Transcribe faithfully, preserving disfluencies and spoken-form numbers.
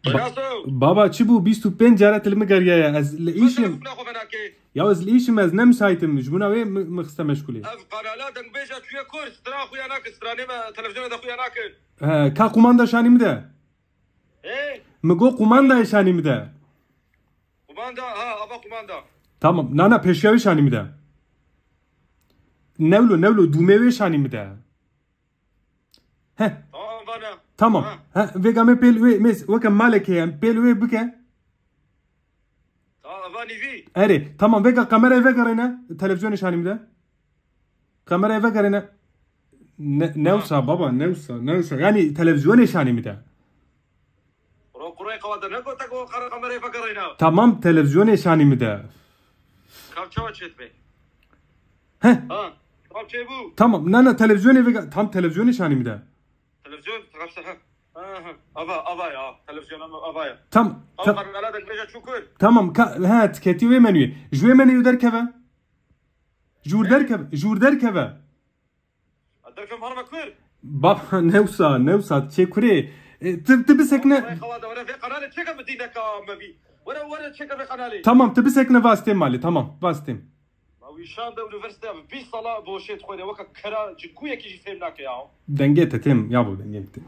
Ba- Baba, çi bû? Bîst û pênc caret li min geriyaye. Ez li îşim. Ya ez li îşim, ez ne müsaitim. Ji bona wê mi, mi xiste meşgulê. Ev kanala dengbêja çûye kur, stran xuya nakin, stranê me televizyona de xuya nakin. He, ka qumanda şanî min de. He? Mi got qumanda şanî min de. Qumanda, ha, ava qumanda. Tamam, nana pêşiya wê şanî min de. Newlo, newlo, dûmê wê şanî min de. Heh. Tamam, vana. Tamam. Ha. Ha, vêga me pêl wê, mês, weke malekê em pêl wê bike. Tamam, va nîvî. Erê, tamam, vêga kamerayê vegerêne, televizyonê şanî min de. Kamerayê vegerêne. Ne, newsa baba, newsa, newsa. Yani televizyonê şanî min de. Ro kurê qawada ne gote ku qara kamerayê vegerêne. Tamam, televizyonê şanî min de. Kav çawa çêt be? Heh. Ha, kav çê bû. Tamam, na, na, televizyonê vega-, tam televizyonê şanî min de. Televizyon, kav se-, ha. Ha, ha. Ava, ava ya. Televizyon ama ava ya. Tam, Ama ta- kanala dengbêja çû kur. Tamam, ka, ha, tiketî wê menüyê. Ji wê menüyê derkeve. Ji wir derkeve, ji wir derkeve. Derfem harma kur. Baba, newsa, newsa, çê kurê. E, tu, tu bisekne. Were xewa de, were vê kanalê çêke bi dîneka me bî. Were, were çêke vê kanalê. Tamam, tu bisekne vastê malê, tamam, vastê. Ma wî şan de üniversite bi bîst sala boşê dixwêne, weke kera cikuyekî jî fêm nake ya. Dengê te têm, ya bo, dengê te têm.